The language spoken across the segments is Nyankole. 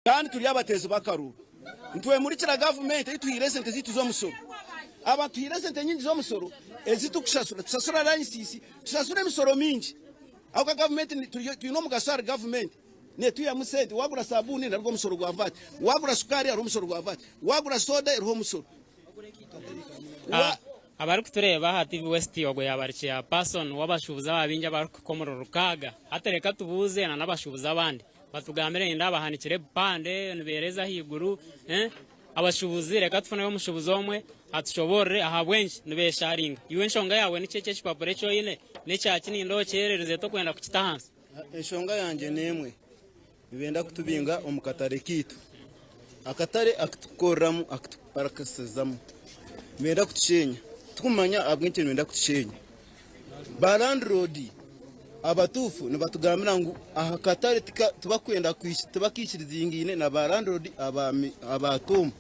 Kandi turi abateezi b'akaruru. Nitwemurikira gavumenti ei tuhaire esente zaitu z'omushoro. Aba tuhaire esente nyingi z'omushoro ezi turikushashura. Tushashura rayisiisi, tushashura emishoro mingi. Ahabw'okuba gavumenti twine omugasho ahari gavumenti. Neetwihamu sente. Waagura sabuuni hariho omushoro gwa VAT. Waagura shukaari hariho omushoro gwa VAT. Waagura sooda eriho omushoro. Ah, abarikutureeba aha TV West ogwo yaaba ari chairperson w'abashuubuzi aba baingi abarikuhika omuri Rukaaga. Hati reka tubuuze na n'abashuubuzi abandi batugambire nindeeba bahanikire ebipande nibeereza ahaiguru eh? Abashuubuzi reka tufuneyo omushuubuzi omwe atushoboorore ahabw'enki nibeesharinga. Iwe enshonga yaawe niki eki ekipapura eki oine n'ekyaki nindeeba okyererize tokwenda kukita ahansi. Enshonga yangye n'emwe. Nibenda kutubinga omu katare kaitu, akatare aku turikukoreramu aku turikuparakisizamu. Nibenda kutusheenya. Tirikumanya ahabw'enki nibenda kutusheenya. Ba landiroodi abatuufu nibatugambira ngu aha katare tibakwenda tibakaikirizingaine na ba landiroodi aba Tom.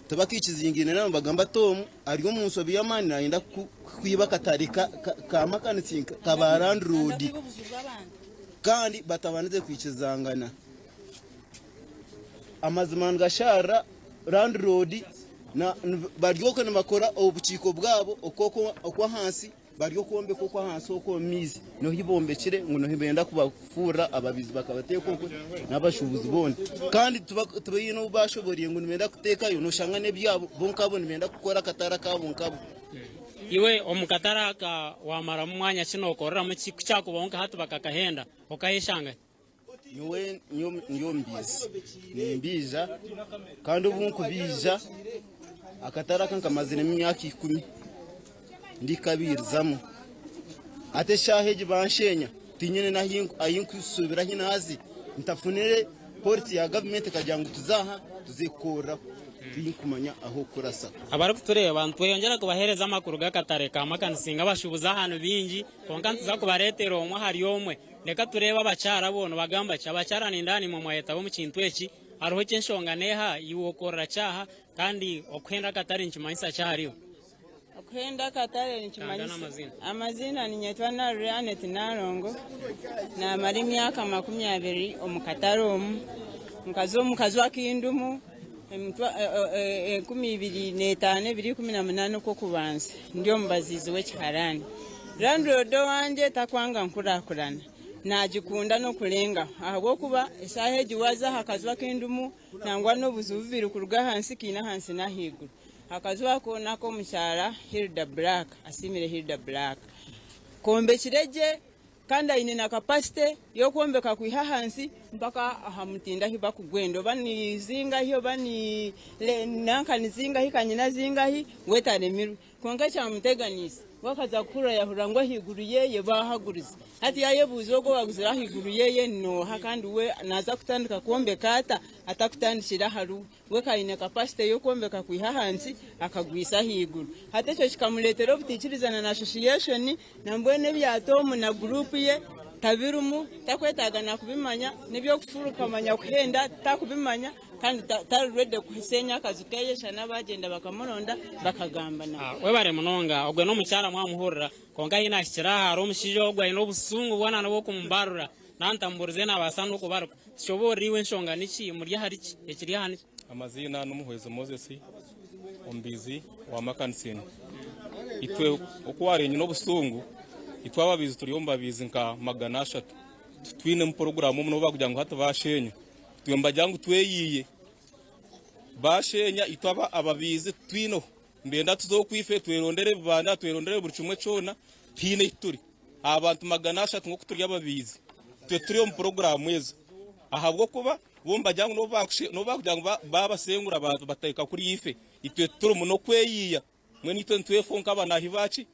Tibakaikirizingaine nabo nibagamba Tom ari omu nshobi y'amaani nayenda kwiba akatare ka makanisi ka ba landiroodi. Kandi batabandize kwikizangana. Amazima nigasharira landiroodi bari okwo nibakora obukiiko bwabo okw'ahansi bari okwombeka okw'ahansi okwo omu maizi niho ahu bombekire ngu nibenda kubafuurira ababaizi bakabateeka okwo n'abashuubuzi boona. Kandi tibaine obu bashoboreire ngu nibenda kuteekayo noshanga n'ebyabo bo nkabo nibenda kukora akatare akabo nkabo. Iwe omu katare aka waamaramu mwanya ki nookoreramu ki? Ku kyakubaho nka hati bakakahenda, okaheshangahi? Nyowe ndi omubaizi nimbaija kandi obu nkubaija akatare aka nkamaziremu emyaka ikumi ndikabairizamu hati eshaaha egi banshenya tinyine n'ahu nkusubira ahu naaza ntafunire polisi ya gavumenti ekagira ngu tuze aha tuze kukoreraho tinkumanya ah'okurasa. Abarikutureeba nitweyongyera kubaheereza amakuru g'akatare ka Makanisinga abashuubuzi aha ni baingi kwonka nituza kubareetera omwe ahari omwe. Reka tureebe abakyara bo nibagamba ki. Abakyara nindeeba naimwe mwayetaba omu kintu eki. Hariho ki enshonga neeha? Iwe okorera ki aha kandi okuhenda akatare nikimanyisa ki ahariiwe? Okuhenda akatare nikimanyisa amaziina ninyetwa Narure Annet Nalongo namara emyaka 20 omu katare omu nkaza omu kaju akindimu 2005 2018 okw'okubanza ndi omubaziizi w'ekiharani landlord owangye takwanga nkurakurana nagikunda n'okurengaho ahabw'okuba eshaaha egi waaza aha kaju akindimu nangwa n'obuju bubiri kuruga ahansi kaine ahansi n'ahaiguru. Akaju ako n'ak'omukyara Hilda Black, Asiimire Hilda Black. Kombekire gye kandi aine na kapasite y'okwombeka kwiha ahansi mpaka aha mutindo ahu bakugwenda oba ni zingahi oba ni nanka ni zingahi kanyina zingahi we taremirwe. Kwonka ekyamuteganiise we akaza kuhurira yahurira ngu ahaiguru yeye baahagurize. Hati yaayebuuza ogwo owaaguzire ahaiguru yeye n'oha kandi we naaza kutandika kwombeka ata atakutandikire ahariwe. We ka aine kapasite y'okwombeka kwiha ahansi akagwisa ahaiguru. Hati ekyo kikamureetera obutaikirizana na asosiyeshoni, na mbwenu ebya Tom na guruupu ye tabirimu, takwetaaga na kubimanya, n'eby'okufuruka manya kuhenda takubimanya kandi tari ready kusheenya akaju keye shana baagyenda bakamuronda bakagamba nawe. Webare munonga ogwe n'omukyara mwamuhurira kwonka ahi nahikire aha hariho omushaija ogwo aine obusungu bwona n'obwokumbarura Nantambuurize naabaasa n'okubaruka. Tushoboorore iwe enshonga niki? Muri ahari ki? Ekiri aha niki? Amaziina n'Omuhwezi Moses, omubaizi wa Makaniseni. Itwe oku waareeba nyine obusungu, itwe ababaizi turi omu babaizi nka 300. Titwinemu puroguraamu omu n'obu baakugira ngu hati baasheenya. Itwe nibagira ngu tweyiiye. Baasheenya itwe ababaizi titwineho. Nibenda tuze okwife twerondere ebibanda, twerondere buri kimwe kyona, tihaine ahi turi. Abantu 300 nk'oku turi ababaizi, itwe tituri omu puroguraamu ezo ahabw'okuba bo nibagira ngu n'obu baakugira ngu baabasengura bateeka kuriya ife, itwe titurimu n'okweyiiya. Mbwenu itwe nitwefaho nk'abanaahi baaki?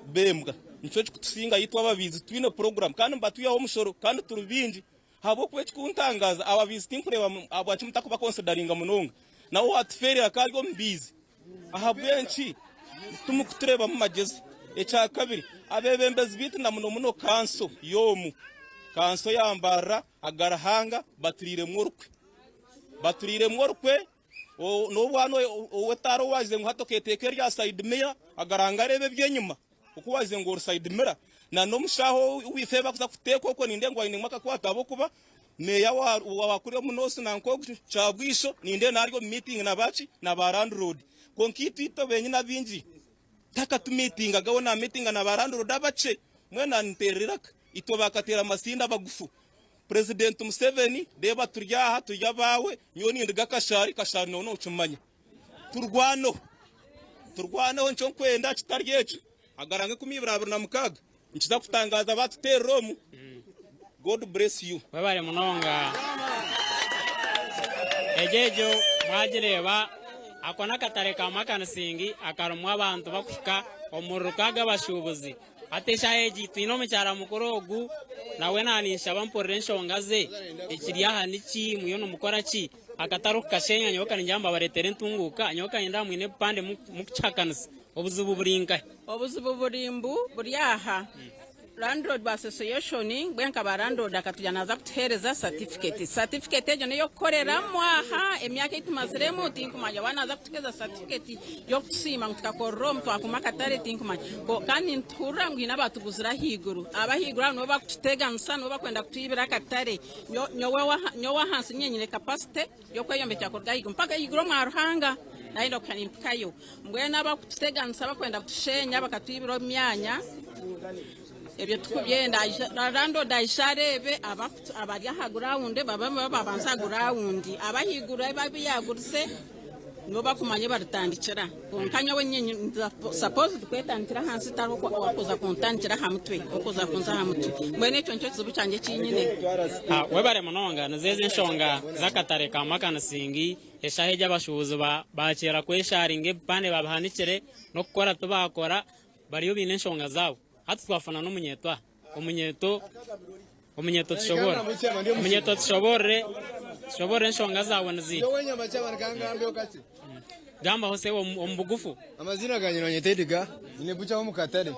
B'embwa. Nikyo kirikutusingayo itwe ababaizi titwine puroguraamu kandi nibatwihaho omushoro kandi turi baingi. Ahabw'okuba ekikuntangaaza ababaizi tinkureeba ahabwaki mutakubakonsidaringa munonga. Nawe owaatufeerera ka ari omubaizi. Ahabw'enki timukutureebamu magyezi? Ekyakabiri, abeebembezi baitu na muno muno kanso y'omu kanso ya Mbarara, Agarihanga baturiiremu orukwe. Baturiiremu orukwe n'obu hanu ow'etaara owaagize ngu hati okeeteeka erya sayidi miya, Agarihanga areebe eby'enyima. Oku waagize ngu ori sayidi mira. Na n'omushaaho owaife bakuza kuteeka okwo nindeeba ngu ainemu akakwate ahabw'okuba. Meeya wa wa kuriya omu North nanka ogu Kyabwisho nindeeba naaba ari omu meeting na baaki na ba landlord. Kwonka itwe itwe benyini abaingi takatumiitingaga we naamiitinga na ba landlord abakye. Mbwenu naaniteerera eiraka itwe baakateera amasindi abagufu. President Museveni reeba turi aha turi abaawe nyowe ninduga Kashari, Kashari nooba nookimanya. Turwaneho, turwaneho nikyo nkwenda kitari ekyo agara nk'enkumi ibiri 26 Nikiza kutangaaza baatuteerera omu. God bless you. Webare munonga. Egyo egyo mwagireeba ako n'akatare ka Makanisingi akarimu abantu bakuhika omuri rukaaga abashuubuzi. Hati eshaaha egi twine omukyara mukuru ogu nawe naninshaba mpurire enshonga ze ekiri aha niki muriyo nimukora ki? Akatare okukasheenya nyowe kaningira ngu mbabareetere entunguuka nyowe kanyenda mwine ebipande mukukihakanisa obuzibu buri nkahi? Obuzibu buri mbu buri aha Landlord Association mbwenu nka ba landlord akatugira naza kutuhereza certificate. Certificate egyo neyokukoreramu aha emyaka eyitumaziremu tinkumanya oba naza kutuhereza certificate yokutusiima ngu tukakorera omu twakuma akatare tinkumanya. Kandi nituhurira ngu hiine abatuguzire ahaiguru, abahaiguru abo nibo bakututeganisa nibo bakwenda kutwibira akatare. Nyowe ahansi niinye nyine capacity y'okweyombekyera kuruga ahaiguru mpaka ahaiguru omwa Ruhanga nayenda kuhika nimpikayo. Mbwenu abakututeganisa abakwenda kutusheenya bakatwibira omu myanya ebyo tikubyenda. Landlord aije areebe abari aha ground babe nibo babanza aha ground abahaiguru abu yaagurise nibo bakumanya baritandikira. Kwonka nyowe suppose kwetandikira ahansi tihariho orikuza kuntandikira aha mutwe orikuza kunza aha mutwe. Mbwenu ekyo nikyo kizibu kyangye eki nyine. Webare munonga nizo ezo enshonga z'akatare ka Makanisingi. Eshaaha egi abashuubuzi baakyera kwesharinga ebipande babihanikire n'okukora tibaakora bariyo baine enshonga zaabo. Hati twafuna n'omunyeeto aha. Omunyeeto omunyeeto tushoboorore. Omunyeeto tushoboorore tushoboorore enshonga zaawe niziiha. Gambaho sebo omu bugufu. Amaziina gangye nibanyeta Edgar, nyine bucha omu katare.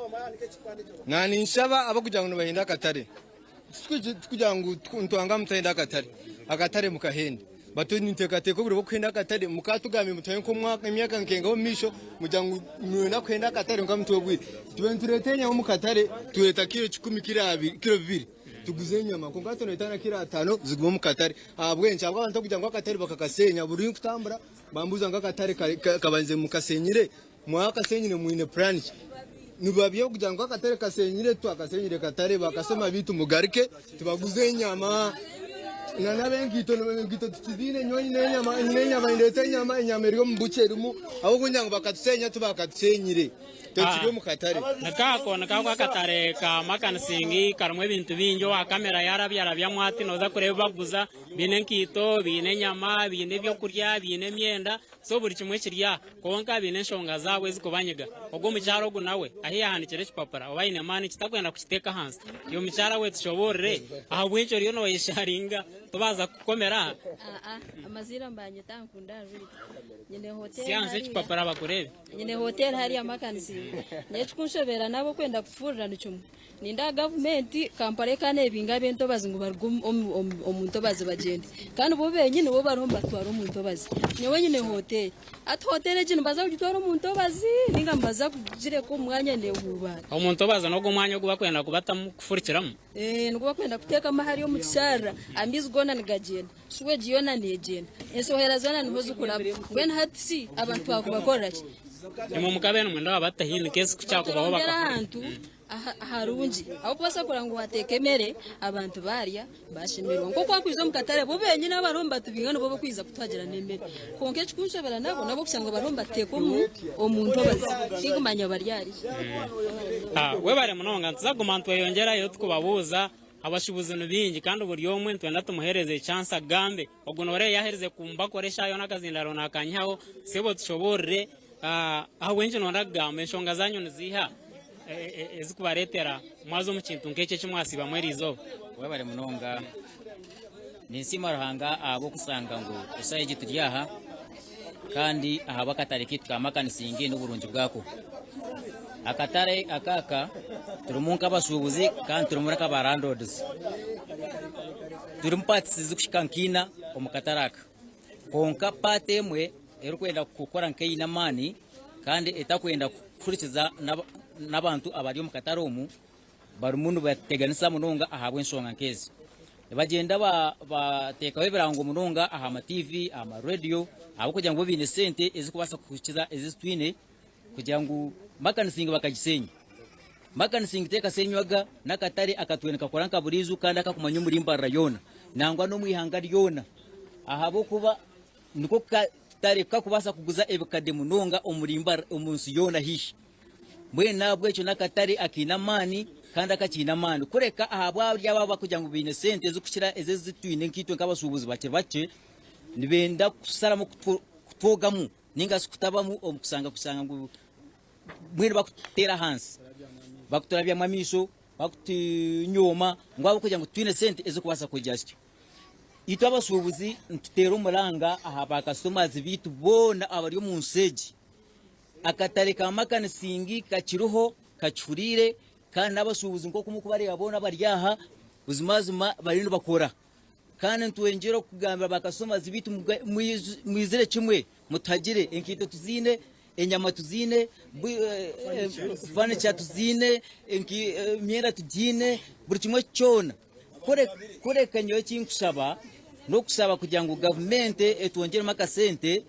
Naninshaba abakugira ngu nibahenda akatare. Tikugira ngu nitwanga mutahenda akatare, akatare mukahenda. But ninteekateeka obwire bw'okuhenda akatare mukatugambire mutuhe nk'omwaka emyaka nkenga omu maisho mugira ngu nimwenda kuhenda akatare kwonka mutuhe obwire. Tube nitureeta enyama omu katare tureeta kiro kikumi kiro abiri kiro bibiri tuguze enyama kwonka hati noreeta na kiro ataano zigume omu katare. Ahabw'enki? Ahabw'abantu okugira ngu akatare bakakaseenya buri orikutambura bambuuza ngu akatare kabandize mukasenyire? Mwakasenyire mwine purani ki? Nibabya kugira ngu akatare kasenyire twakasenyire katare bakasoma beitu mugaruke tubaguze enyama nana ab'enkaito enkaito tukiziine nyowe nyine enyama nyine enyama nindeeta enyama enyama eri omu bukya erimu ahabw'okugira ngu bakatusenya tibakatusenyire tukiri omu katare. Nikaako nikaako akatare ka Makanisingi karimu ebintu bingi owa kamera yarabyarabyamu ati noza kureeba ebi barikuguza baine enkaito baine enyama baine ebyokurya baine emyenda So buri kimwe kiri aha. Kwonka baine enshonga zaabo ezikubanyiga. Ogwo omukyara ogu nawe ahi yahanikire ekipapura oba aine maani ki takwenda kukiteeka ahansi. Iwe mukyara we tushoboorore ahabw'enki oriyo noyesharinga tobaasa kukomera aha. Aa amaziina mbanyeta Nkunda Rita. Nyine hotel Sya ahansi hariya. ekipapura bakureebe. Nyine hotel hariya Makanisingo. Nyowe ekikunshobera n'abokwenda kutufurira ni kimwe. Nindeeba gavumenti Kampala ekaba neebinga ab'entobazi ngu baruge omu ntobazi bagyende kandi bo benyini bo bariho nibatwara omu ntobazi. Nyowe nyine hoteeri, hati hoteeri egi nibaza kugitwara omu ntobazi nainga nibaza kugireka omu mwanya neehuubaara? Omu ntobazi n'ogwo omwanya ogu barikwenda kubatamu kufurukiramu? Ee, nigwo barikwenda kuteekamu hariya omu kisharara, amaizi goona nigagyenda, suweegi yoona neegyenda, enshohera zoona niho zirikuraba. Mbwenu hati shi abantu twakubakorera ki? Imwe mukabe nimwenda babata haihi nikwo eki ku kyakubaho Baturondere bakahurira. ahantu aharungi ahabw'okubaasa kureba ngu waateeka emere abantu baarya baashemererwa. Nk'oku wakwija omu katare bo benyine abariho nibatubinga nibo barikwija kutuhagira n'emere. Kwonka ekikunshobera nabo n'abokushanga bariho nibateeka omu ntobazi tinkumanya bari ahari ki. Webare munonga nituza kuguma nitweyongyerayo tukubabuuza abashubuzi ni baingi kandi buri omwe nitwenda tumuhereze chance agambe ogu noreeba yaherize kumbakora eshaaha yoona akazindaro nakanyihaho sebo tushoboorore Ahabw'enki noyenda kugamba enshonga zaanyu niziiha ezirikubareetera mwaza omu kintu nk'eki eki mwasiibamu eri izooba? Webare munonga. Ninsiima Ruhanga ahabw'okushanga ngu eshaaha egi turi aha kandi ahabw'akatare kaitu ka Makanisingi n'oburungi bwako. Akatare aka aka turimu nk'abashuubuzi kandi turimu n'aba landlords. Turimu parts zirikuhika nka ina omu katare aka. Kwonka paati emwe erikwenda kukora nk'eine amaani kandi etakwenda kuhurikiza n'abantu abari omu katare omu barimu nibateganisa munonga ahabw'enshonga nk'ezi. Nibagyenda bateekaho ebirango munonga aha ma TV, aha ma radio ahabw'okugira ngu bo baine sente ezirikubaasa kukiza ezi twine kugira ngu Makanising bakagisheenya. Makanising tekashenywaga n'akatare akatwire nikakora nka buriijo kandi akakumanywa omuri Mbarara yoona nangwa n'omu ihanga ryona ahabw'okuba niko katare kakubaasa kuguza ebikade munonga omuri Mbarara omu nsi yoona haihi. Mbwenu n'ahabw'ekyo n'akatare akaine amaani kandi akakiine amaani kureka ahabw'abari abo abarikugira ngu baine sente ezirikukira ezi ezi twine nkaitwe nk'abashuubuzi bakiri bakye nibenda kusharamu kutwogamu ninga shi kutabamu omu kushanga kushanga ngu mbwenu bakututeera ahansi bakuturabyamu amaisho bakutunyooma ngu ahabw'okugira ngu titwine sente ezirikubaasa kugira zityo. Itwe abashuubuzi nituteera omuranga aha bakasitomazi baitu boona abari omu nsi egi. Akatare ka Makanisingi kakiriho, kakihuriire kandi n'abashuubuzi nk'oku murikubareeba boona abari aha, buzimazima bariyo nibakora. Kandi nitwongyera okugambira bakasitomazi baitu mwizire kimwe mutuhagire, enkaito tuziine, enyama tuziine, fanica tuziine, emyenda tugiine, buri kimwe kyona. Kureka nyowe eki nkushaba n'okushaba kugira ngu gavumenti etwongyeremu akasente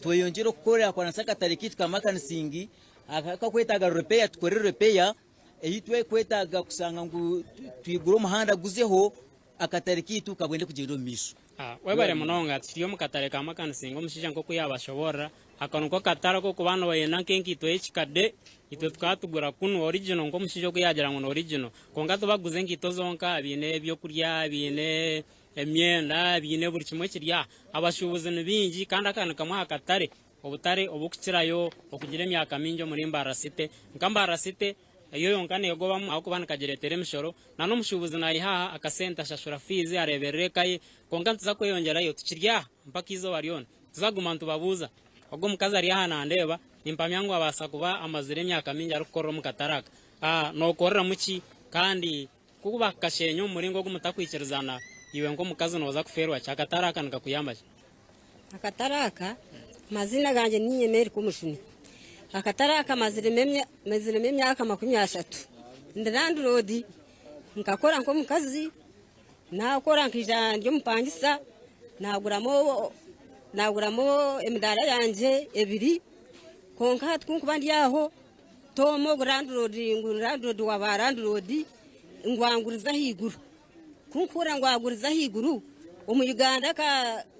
tweyongyere okukurakuranisa akatare kaitu ka Makanisingi akakwetaaga repeya tukore repeya ei turikwetaaga kushanga ngu twigure omuhanda guzeho akatare kaitu kabone kugyenda omu maisho. Webare munonga turi omu katare ka Makanisingi omushaija nk'oku yabashoborora Aka niko katare ak'okuba nooyenda nk'enkaito y'ekikade, itwe tukaba tugura kunu original nk'omushaija oku yaagira ngu ni original. Kwonka tibakuguza enkaito zonka, baine ebyokurya, baine emyenda, baine buri kimwe ekiri aha. Abashuubuzi ni baingi kandi aka ni kamwe aha katare, obutare oburikukirayo okugira emyaka mingi omuri Mbarara City. Nka Mbarara City, yo yonka neegobamu ahabw'okuba nikagireetera emishoro. N'omushuubuzi naiha aha akasente ashashura fiizi areeberera eka ye. Kwonka nituza kweyongyerayo tukiri aha mpaka eizooba ryona. Tuzaguma nitubabuuza. Ogwo omukazi ari aha nandeeba, nimpamya ngu abaasa kuba amazire emyaka mingi arikukorera omu katare aka. Ah, nookoreramu ki? Kandi ku bakukasheenya omu muringo ogu mutakwikirizana, iwe nk'omukazi nooza kufeerwa ki? Akatare aka nikakuyamba ki? Akatare aka, amaziina gangye niinye Mary Kumujuni. Akatare aka maziremu emyaka 30. Ndi landiroodi, nkakora nk'omukazi. Naakora nkaija ndi omupangisa naaguramu emidaara yangye ebiri kwonka hati ku ndikuba ndi aho Tom ogu landiroodi ngu landiroodi wa ba landiroodi ngu angurize ahaiguru ku ndikuhurira ngu agurize ahaiguru omu Uganda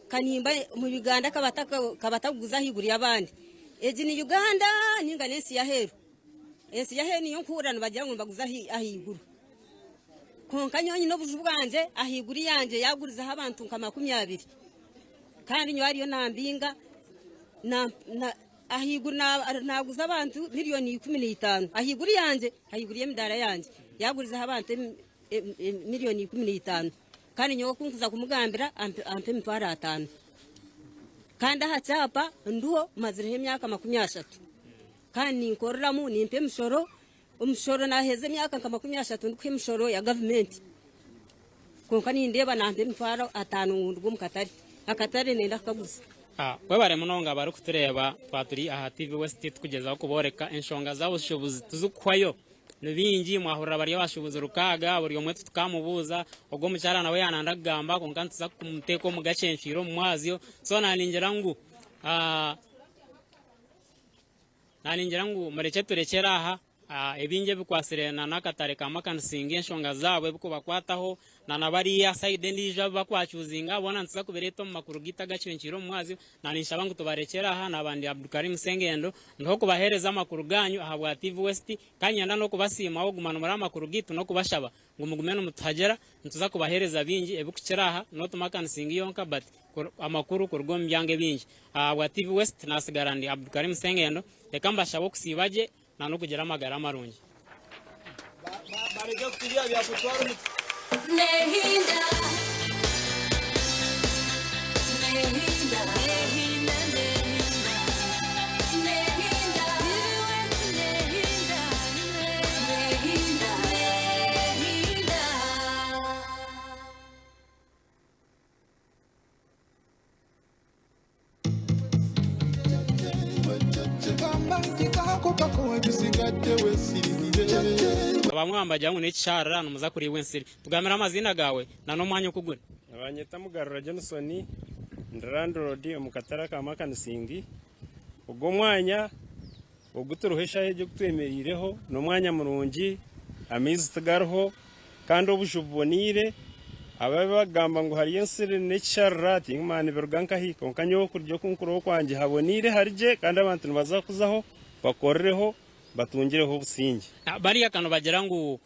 kanimba omu Uganda akaba atakuguza ahaiguru y'abandi egi ni Uganda ninga n'ensi y'aheeru ensi y'aheeru niyo ndikuhurira nibagira ngu nibaguza ahaiguru. Kwonka nyowe nyine obuju bwangye ahaiguru yangye yaagurizaho abantu nka 20 kandi nyowe ariyo nambinga ahaiguru naaguza abantu miriyoni 15 ahaiguru yangye ahaiguru y'emidaara yangye yaagurizaho abantu miriyoni 15 kandi nyowe ku nkuza kumugambira ampa emitwaro ataano kandi aha kyapa ndiho mazireho emyaka 30 kandi ninkoreramu nimpa emishoro. Omushoro naheeza emyaka nka 30 ndikuha emishoro ya gavumenti kwonka nindeeba nampa emitwaro ataano ngu nduge omu katare. Akatare nenda kukaguza. Webare munonga abarikutureeba twaba turi aha TV West tukugyezaho kuboreka enshonga z'abashuubuzi tizikuhwayo ni bingi mwahurira bari abashuubuzi rukaaga buri omwe titukamubuuza ogwo omukyara nawe yananda kugamba kwonka nituza kumuteeka omu gakyencwire omu mwazyo so naningira ngu Naningira ngu murekye turekyere aha, ebingi ebikwatsire na n'akatare ka Makanisinga enshonga zaabo ebikubakwataho na na bariya sayidi endiijo abu bakwakyuzinga boona nituza kubireeta omu makuru gaitu agacwenkyeire omu mwazyo. Naninshaba ngu tubarekyere aha naaba ndi Abdulkarim Sengendo ndiho kubaheereza amakuru gaanyu ahabwa TV West kandi niinyenda n'okubasiima ahabw'okuguma nimuraba amakuru gaitu n'okubashaba ngu mugume nimutuhagira nituza kubaheereza bingi ebikukira aha not Makanisinga yonka but amakuru kuruga omu byanga ebingi. Ahabwa TV West nasigara ndi Abdulkarim Sengendo, reka mbashabe okusiiba gye na n'okugira amagara marungi. Abamwe bambagira ngu n'ekisharara nimuza kuriibwa ensiri. Tugambire amaziina gaawe na n'omwanya oku guri. Nibanyeta Mugarura Johnson, ndi landlord omu katare aka Makanisingi. Ogu omwanya ogu turiho eshaaha egi ogu twemereireho n'omwanya murungi, amaizi tigariho kandi obuju buboneire. Ababi bakugamba ngu hariyo ensiri n'ekisharara tinkumanya nibiruga nkahi kwonka nyowe okuruga oku nkureeba okwangye haboneire hari gye kandi abantu nibaza kuzaho bakorereho batungireho obusingye. Bariya ka nibagira ngu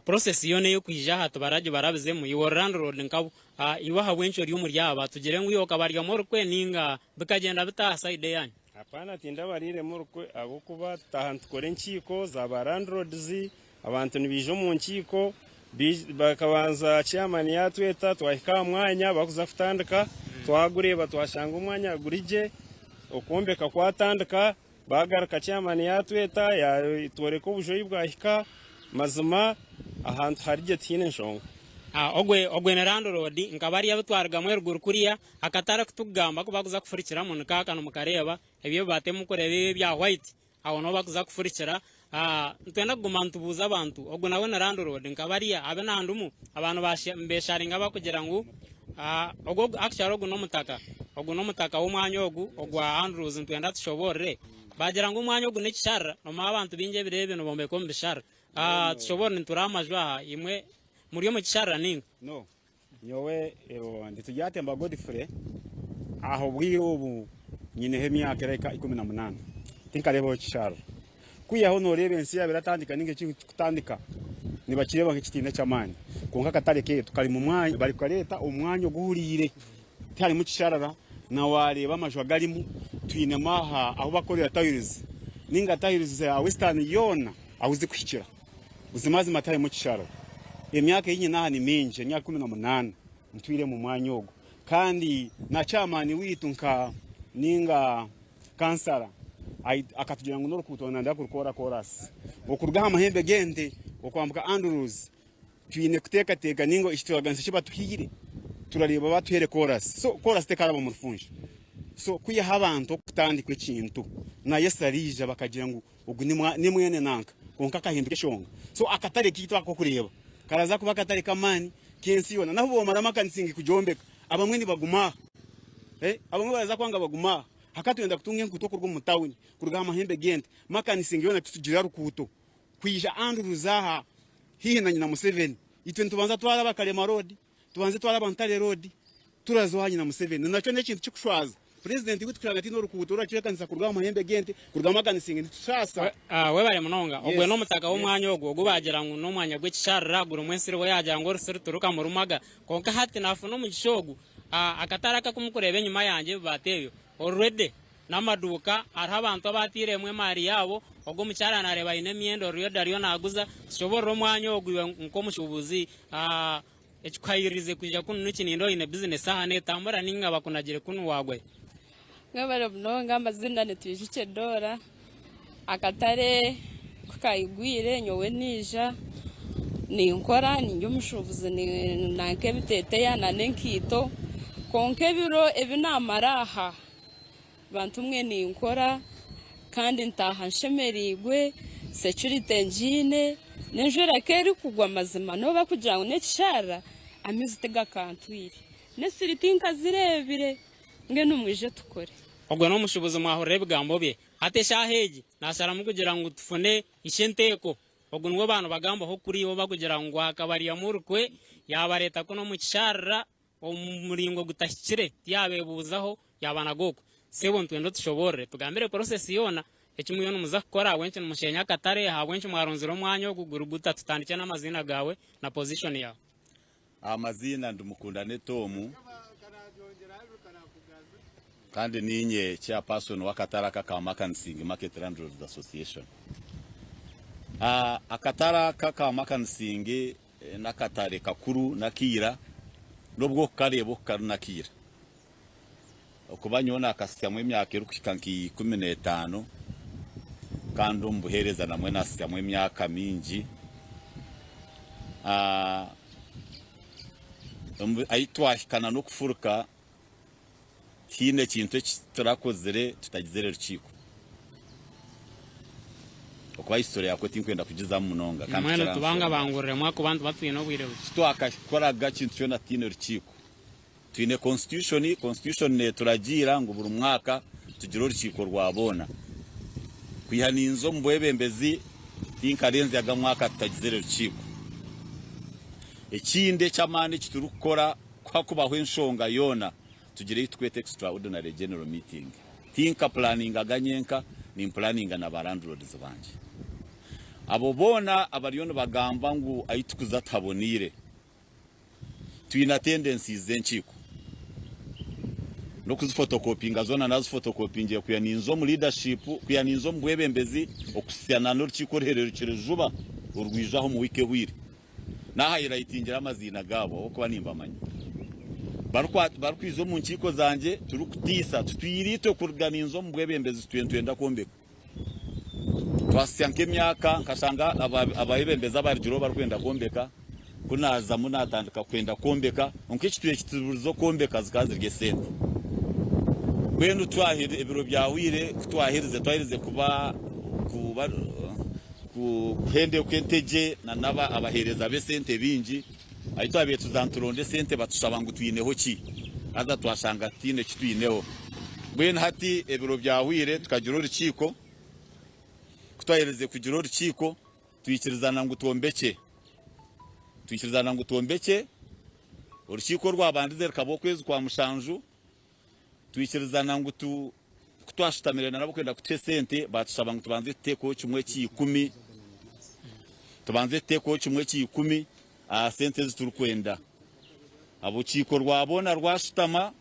Process yoona ey'okwija aha tibaragibarabizemu, iwe ori landlord nkabo, iwe ahabw'enki ori omuri aba? Tugire ngu iwe okabaryamu orukwe ninga bikagyenda bita aha side eyanyu? Hapana tindabariiremu orukwe ahabw'okuba tutaaha nitukora enkiiko za ba landlords, abantu nibaija omu nkiiko bakabanza chairman yatweta twahika aha mwanya bakuza kutandika twagureeba twashanga omwanya guri gye, okwombeka kwatandika. Baagaruka chairman yaatweta yaatworeka obuju ei bwahika, mazima ahantu hari gye tihaine nshonga. Ogwe ogwe ni landlord nka bariya abu twarugamu eruguru kuriya akatare aku tukugamba aku bakuza kufurikiramu niko aka nimukareeba ebyo ebibaati ebi mukureeba ebi ebya white aho niho bakuza kufurikira nitwenda kuguma nitubuuza abantu ogu nawe ni landlord nka bariya abe nandumu abantu nibesharinga bakugira ngu Ogu actually ogu n'omutaka, ogu n'omutaka w'omwanya ogu ogwa Andrews nitwenda tushoboorore. Baagira ngu omwanya ogu n'ekisharara, nomanya abantu baingi ebiro ebi nibombeka omu bisharara. Tushoboorore nitureeba amaju aha, imwe muri omu kisharara nainga? No, nyowe ndi Turyatemba Godfrey, aha obwire obu nyineho emyaka erahika 18, tinkareebaho ekisharara. Kwihaho nooreeba ensi yaaba eratandika nainga ekintu kikutandika nibakireeba nk'ekitiine ky'amaani. Kwonka akatare kaitu kari mu mwanya barikukareeta omu mwanya oguhuriire tiharimu kisharara na waareeba amaju agarimu twinemu aha ahu bakukorera tayirizi nainga tayirizi za Western yoona ahu zikuhikira. Buzimazima tiharimu kisharara. Emyaka ei nyine aha ni mingi, emyaka 18 ntwire omu mwanya ogu kandi na chairman waitu nka nainga Kansara akatugira ngu n'orukuuto nanda kurukoora koorasi okuruga aha mahembe g'ente okwambuka Andrews twine kuteekateeka ninga ekituraganisa eki batuhaire turareeba batuhaire koorasi so koorasi tekaraba omu rufunjo so kwihaho abantu okutandika ekintu na Yesu ariija bakagira ngu ogu ni mwene nanka kwonka akahinduka eshonga so akatare kaitu aka okureeba karaza kuba akatare k'amaani k'ensi yoona nahu bomara Makanisingi kugyombeka abamwe nibaguma aha abamwe baraza kwanga bagume aha. Haka twenda kutunga enkuuto kuruga omu tawuni kuruga aha mahembe g'ente. Makanisingi yoona titugira rukuuto kwija Andrews aha haihi na nyina Museveni. Itwe nitubanza twaraba Karema road, tubanze twaraba Ntare road turaza owa nyina Museveni. Nakyo n'ekintu kikushwaza. Purezidenti witu kushanga tihaine orukuuto oruracwekanisa kuruga aha mahembe g'ente kuruga Makanisingi nitusaasa. Webare munonga. Ogwe n'omutaka w'omwanya ogwo ogu baagira ngu n'omwanya gw'ekisharara gurimu ensiri we yaagira ngu orusiri tirukamurumaga. Kwonka hati naafuna omugisha ogu Akatare aka aku murikureeba enyima yangye ebibaati ebyo already n'amaduuka hariho abantu abaatairemu emaari yaabo, ogwo omukyara naareeba aine emyenda already ariyo naaguza, tushoboorore omwanya ogu iwe nk'omushuubuzi ekikuhayiriize kwija kunu niki nindeeba oine bizinesi aha neetambura nainga bakunagire kunu waagwayo? Mwebare munonga amazina ni Twijukye Dora akatare ku kayigwire nyowe naija ninkora nindi omushuubuzi nanka ebiteteya nana enkaito kwonka ebiro ebi namara aha bantu mwe ninkora kandi ntaaha nshemereirwe security ngiine n'enjura ku erikugwa mazima nobu barikugira ngu n'ekisharara amaizi tigakantwire n'esiri tinkazireebire. Mbwenu mwije tukore. Ogwo n'omushuubuzi mwahurira ebigambo bye. Hati eshaaha egi naasharamu kugira ngu tufune ishenteeko. Ogu niwe abantu bagambaho kuri ou bakugira ngu akabaryamu orukwe yaabareeta kunu omu kisharara omu muringo gutahikire tiyaabeebuuzaho yaabanaga okwo. Sebo nitwenda otushoboorore tugambire process yoona eki muriyo nimuza kukora ahabw'enki nimusheenya akatare ahabw'enki mwaronzire omwanya ogu guri guta tutandikye n'amaziina gaawe na position yaawe. Amaziina ndi Mukundane Tom kandi niinye chairperson w'akatare aka aka Makanisingi Market Landlords Association. Akatare aka aka Makanisingi n'akatare kakuru n'akaira n'obu orikukareeba oku kari n'akaira. Okuba nyowe naakasitsyamu emyaka erikuhika nka 15 kandi omu buheereza namwe naasitsyamu emyaka mingi. Ahi twahika Okuba history yakwo tinkwenda kugizamu munonga kandi Mbwenu tikira tubanga nshonga. banguriremu ahakuba nituba twine obwire bukye. Titwakakoraga kintu kyona tutaine rukiiko. Twine constitution, constitution neturagiira ngu buri mwaka tugire orukiiko rwa boona. Kwiha ninza omu bwebembezi tinkarenzyaga mwaka tutagizire rukiiko. Ekindi eky'amaani eki turikukora ku hakubaho enshonga yoona tugira ei tukweta extraordinary general meeting. Tinkapulaningaga nyenka, nimpulaninga na ba landlords bangye. Abo boona abariyo nibagamba ngu ahi tukuza tihaboneire, Twine attendances z'enkiiko n'okuzifotokopinga zoona nazifotokopingire kwiha ninza omu leadership kwiha ninza omu bwebembezi okuhitsya na n'orukiiko oruhererukire juba orwija aha omu wiiki ehweire. Nahayilayitingire amaziina gaabo ahabw'okuba nimbamanya. Barikwija omu nkiiko zangye turikutiisa tutwire itwe kuruga ninza omu bwebembezi tutwire nitwenda kwombeka. Twahitsya nk'emyaka nkashanga abeebembezi abarugireho barikwenda kwombeka, ku naazamu naatandika kwenda kwombeka, kwonka ekitwire kituburize okwombeka zikaba ziri esente. Mbwenu ebiro byahweire ku twaherize twaherize kuba kuba kuhendekwa entegye n'abaheereza b'esente baingi, ahu twabaire tuza nituronda esente batushaba ngu twineho ki? Haza twashanga tutaine ki twineho. Mbwenu hati ebiro byahweire tukagira orukiiko, ku twaherize kugira orukiiko twikirizana ngu twombekye, twikirizana ngu twombekye, orukiiko orwabandize rukaba okwezi kwa mushanju, twikirizana ngu tu ku twashutamire na nabo kwenda kutuha esente batushaba ngu tubanze tuteekeho kimwe ky'ikumi tubanze tuteekeho kimwe ky'ikumi aha sente ezi turikwenda. Orukiiko rwa boona rwashutama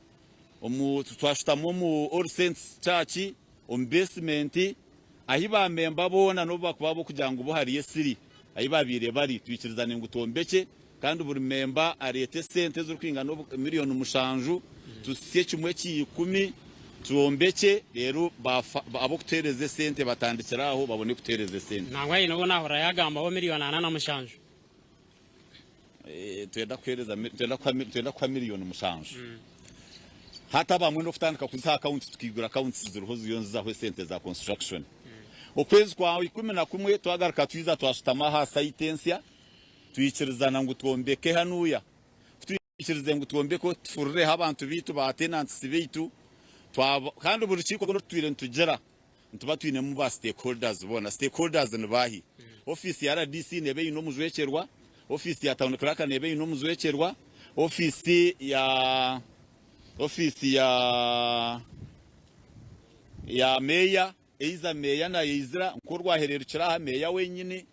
omu twashutama omu All Saints Church omu basement ahi ba memba boona n'obu bakuba ab'okugira ngu bo hariyo esiri ahi babaire bari twikirizane ngu twombekye Kandi buri memba areete esente ezirikwingana miriyoni mushanju, tusye kimwe ky'ikumi, twombekye, reero ab'okutuheereza esente batandikire aho babone kutuheereza esente. Nangwa haine obu naahurira yaagambaho miriyoni 47. Nitwenda kuha miriyoni mushanju. Hati abamwe n'okutandika kuziha akawunti tukaigura akawunti ziriho ziriyo nizizaho esente za construction. Okwezi kwa 11 twagaruka twija twashutama aha sayiti ensya. Twikirizana ngu twombeke hanuya. Ku twikirize ngu twombeke tufurireho abantu baitu, ba tenants baitu, twaba kandi buri rukiiko oru tutwire nitugira nituba twinemu ba stakeholders boona. Stakeholders ni baahi? Ofiisi ya rdc neeba eine omujwekyerwa, ofiisi ya town clerk neeba eine omujwekyerwa, ofiisi ya ofiisi ya ya meeya Eiza meeya nayeizira nk'orwahererukire aha meeya wenyini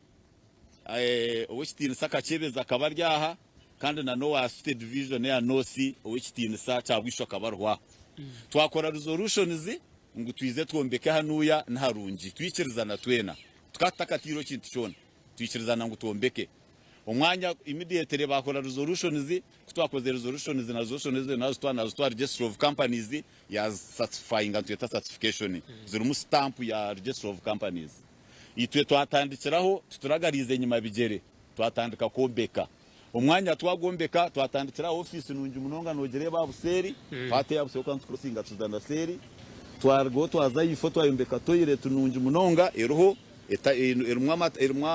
ow'ekitiinisa Kakyebezi akaba ari aha kandi na n'owa City Division eya North ow'ekitiinisa Kyabwisho akaba ariho aho. Twakora resolutions ngu twize twombeke hanuya niharungi twikirizana twena tukaba tutakateireho kintu kyona twikirizana ngu twombeke. Omwanya immediately bakora resolutions ku twakozire resolutions na resolutions ezo nazitwara nazitwara Registry of Companies ya certifyinga nitweta certification zirimu stamp ya Registry of Companies. Itwe twatandikiraho tituragariize enyima bigyere twatandika kwombeka. Omwanya twagwombeka twatandikira aha ofiisi nungi munonga nogireeba aha buseeri part eya buseeri okuba nitukurosinga tuza na seeri twarugaho twaza ahaifo twayombeka toilet nungi munonga eriho erimu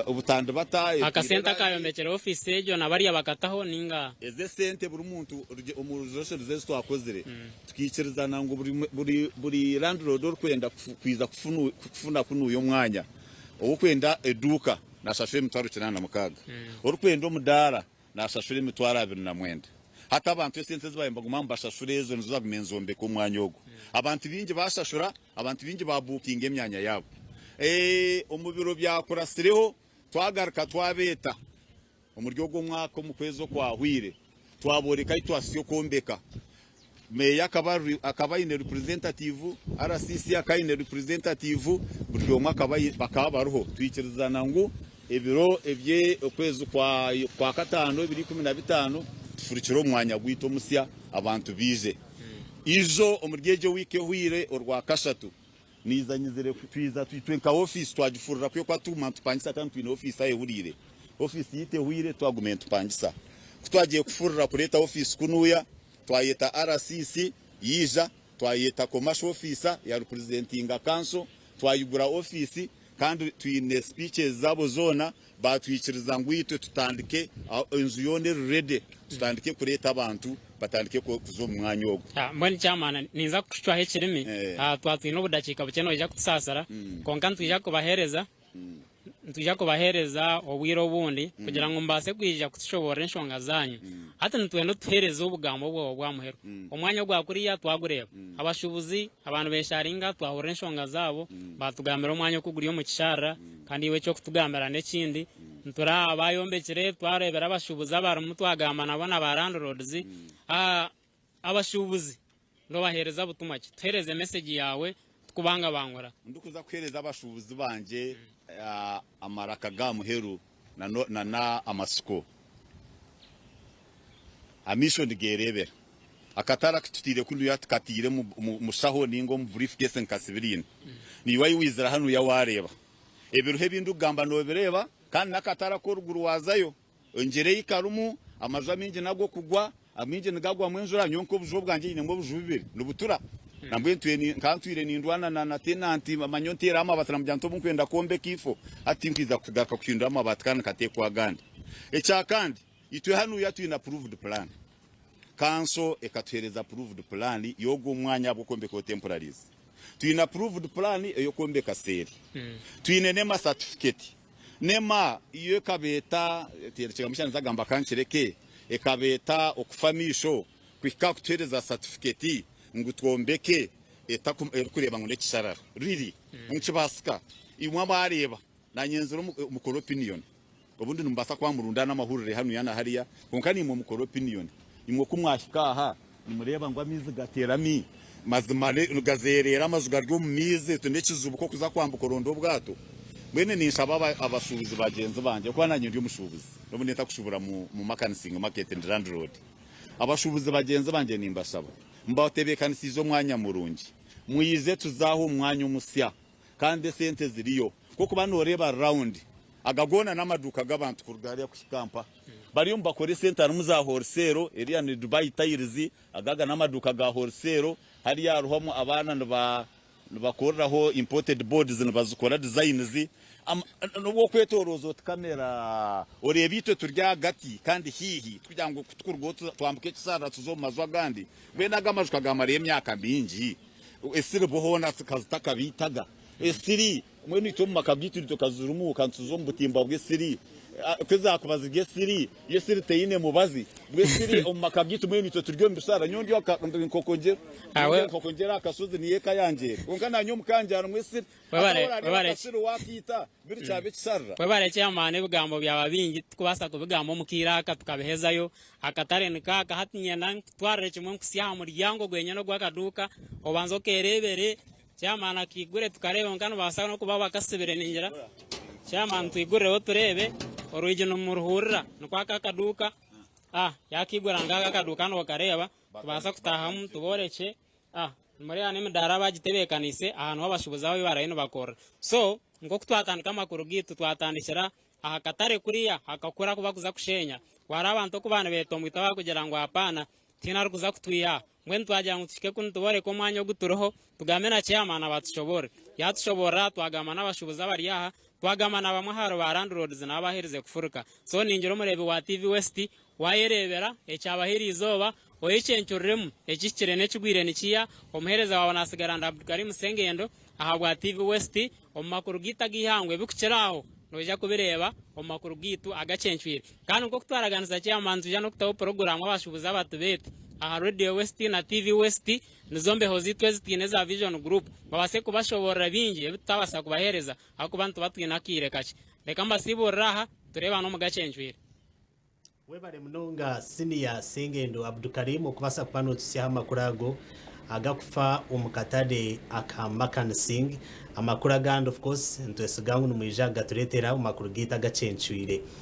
obutandibata etaire Akasente rangi. akaayombekire ofiisi egyo na bariya bakataho nainga? Ezi esente buri muntu omu resolutions ezi twakozire tukaikirizana ngu buri landlord orikwenda kwija kufuna kunuya omwanya, ow'okwenda eduuka nashashura emitwaro 86, orikwenda omudaara Naashashura emitwaro 29. Hati abantu esente ezi baabaire nibaguma nibashashura ezo nizo zaagumiire nizombeka omwanya ogwo. Abantu baingi baashashura, abantu baingi baabuukinga emyanya yaabo. Omu biro byakuratsireho twagaruka twabeeta omuri ogwo mwaka omu kwezi okwahweire, twabooreka ahu twahitsya okwombeka. Meeya akaba akaba aine representative, RCC akaba aine representative, buri omwe akaba bakaba bariho. Twikirizana ngu ebiro ebye okwezi kwa kwa kataano ebiro 15 tufurukire omu mwanya gwaitu omusya abantu baije. Ijo omuri egyo wiiki ehweire orwakashatu Niiza nyizire twiza itwe nka ofiisi twagifurura kwe kuba tuguma nitupangisa kandi twine ofiisi ahu ehuriire. Ofiisi yaitu ehweire twaguma nitupangisa. Ku twagiye kufurura kureeta ofiisi kunuuya twayeta RCC yaija, twayeta commercial officer ya representinga kanso, twayigura ofiisi. Kandi twine speeches zaabo zoona baatwikiriza ngu itwe tutandike enju yoona eri ready tutandike kureeta abantu batandike kuza omu mwanya ogwo. Mbwenu chairman ninza kukucwaho ekirimi, twaba twine obudakiika bukye noija kutusaasira kwonka nitwija kubaheereza Nitwija kubaheereza obwire obundi kugira ngu mubaase kwija kutushoboorora enshonga zaanyu. Hati nitwenda otuheereze obugambo bwawe obwa muheru. Omwanya ogwa kuriya twagureeba. Abashuubuzi, abantu b'ensharinga twahurira enshonga zaabo, baatugambira omwanya oku guri omu kisharara kandi iwe eky'okutugambira n'ekindi. Nituraaba abayombekire, twareebera abashuubuzi abarimu twagamba nabo na ba landlords. Abashuubuzi Nobaheereza butumwa ki? Tuheereze mesegi yaawe tukubangabangura. Ndikuza kuheereza abashuubuzi bangye amaraka ga muheru na amatsiko. Amaisho nigereebera. Akatare aku tutaire kunuya tukataire omu mushaho ninga omu briefcase nkasibiriine. Naiwe ahi waizira hanuya waareeba. Ebiriho ebi ndikugamba noobireeba kandi n'akatare ak'oruguru waazayo. Engyera ei karimu, amaju amaingi n'ag'okugwa, amaingi nigagwamu enjura, nyowe nk'obuju obwangye nyinemu obuju bubiri nibutura. Nambwenu ntwire nkaba ntwire nindwana na na tenanti manya onteereho amabaati namugira nti obu nkwenda kwombeka ifo hati tinkwija kugaruka kuhindura amabaati kandi nkateekwa agandi. Ekya kandi itwe hanuya twine approved plan. Kanso ekatuheereza approved plan y'ogwo omwanya ahabw'okwombekaho temporaries. Twine approved plan ey'okwombeka seeri. Twine NEMA certificate. Nema yo ekabeeta, ekigambo eki nzagamba ka nkireke, ekabeeta okufa amaisho kuhika aha kutuheereza satifiketi ngu twombeke erikureeba ngu n'ekisharara. Really? Nikibaasika? Imwe abaareeba, naanye nzire mukore opinion. Obundi nimubaasa kuba nimurundaana amahurire hanuya na hariya, kwonka naimwe mukore opinion. Imwe ku mwahika aha, nimureeba ngu amaizi gateerami, mazima nigazeereera amaju gari omu maizi, eki n'ekizibu k'okuza kwambuka oronde obwato. Mbwenu ninshaba abashuubuzi bagyenzi bangye, ahabw'okuba naanye ndi omushuubuzi, n'obu ntakushubura mu Makanising Market ndi landlord. Abashuubuzi bagyenzi bangye nimbashaba, mbatebeekanisiize omwanya murungi, mwije tuze aha omu mwanya omusya. Kandi esente ziriyo. Nk'okuba nooreeba round, aga goona n'amaduuka g'abantu kuruga hariya kuhika mpa. Bariyo nibakora esente harimu za wholesale, eriya ni Dubai Tiles, aga aga n'amaduuka ga wholesale, hariya hariho abaana niba nibakoreraho imported boards nibazikora designs. N'obu okwetorooza oti kamera oreeba itwe turi ahagati kandi haihi kugira ngu ku tukurugaho twambuke ekisharara tuze omu maju agandi. Mbwenu aga amaju kagamarayo emyaka mingi. Esiri bo hoona zitakabaitaga. Esiri, mbwenu itwe omu maka gaitu nitwe kazirimu ka nituza omu butimba bw'esiri. Ku zaakuba ziri esiri, yo esiri teine mubazi. Bwo esiri omu maka gaitu mbwenu itwe turi omu bisharara. Nyowe ndi aha ndi Nkokongyera. Ndi Nkokongyera aha kashozi niyo eka yangye eri. Kwonka naanye omu kangye harimu esiri. Hati orareeba akasiri waakaita biri kyaba ekisharara. Webare chairman ebigambo byaba bingi titukubaasa kubigamba omu kaire aka tukabihezayo. Akatare niko aka hati niinyenda nkutwarire kimwe nkuhitsye aha muryango gwenyine ogw'akaduuka obanze okereebere. Chairman akaigure tukareebe kwonka nibabaasa n'okuba bakasibire ningira. Chairman twigurireho tureebe orwigi nimuruhurira nikwo aka akaduuka yakaigura ngaka akaduuka nokareeba tubaasa kutaahamu tuborekye. Nimureeba n'emidaara bagitebeekaniise aha niho abashuubuzi abo abu barayo nibakorera. So nk'oku twatandika amakuru gaitu twatandikira aha katare kuriya hakakura aku barikuza kusheenya, hariho abantu oku baaba nibeetomboita barikugira ngu apaana tihaine arikuza kutwiha aha. Mbwenu twagira ngu tuhike kunu tubooreke omwanya ogu turiho tugambe na chairman abatushoboorore. Yaatushoboorora twagamba n'abashuubuzi abari aha, twagamba na bamwe ahari ba landlords nabo abaherize kufuruka. So ningira omureebi wa TV West Waayereebera ekyabaho eriizooba, oyekyencuriremu ekihikire n'ekigwire nikiiha. Omuheereza waawe naatsigara ndi Abdulkarim Sengendo ahabwa TV West omu makuru gaitu ag'eihangwe. Ebirikukira aho noija kubireeba omu makuru gaitu agakyencwire. Kandi nk'oku twaraganisa Chairman nitwija n'okutaho puroguraamu abashuubuzi abatubeete aha Radio West na TV West nizo mbeho zaitu ezi twine eza Vision Group babaase kubashoboorora bingi ebi tutabaasa kubaheereza ahabw'okuba nituba twine akaire kakye. Reka mbasiiburire aha tureebane omu gakyencwire. Webare munonga Senior Sengendo Abdukarim okubasa kuba notuhitsyaho amakuru ago agakufa omu katare aka Makansing. Amakuru agandi of course nitwesiga ngu nimwija kugaturetera omu makuru gaitu agacencwire.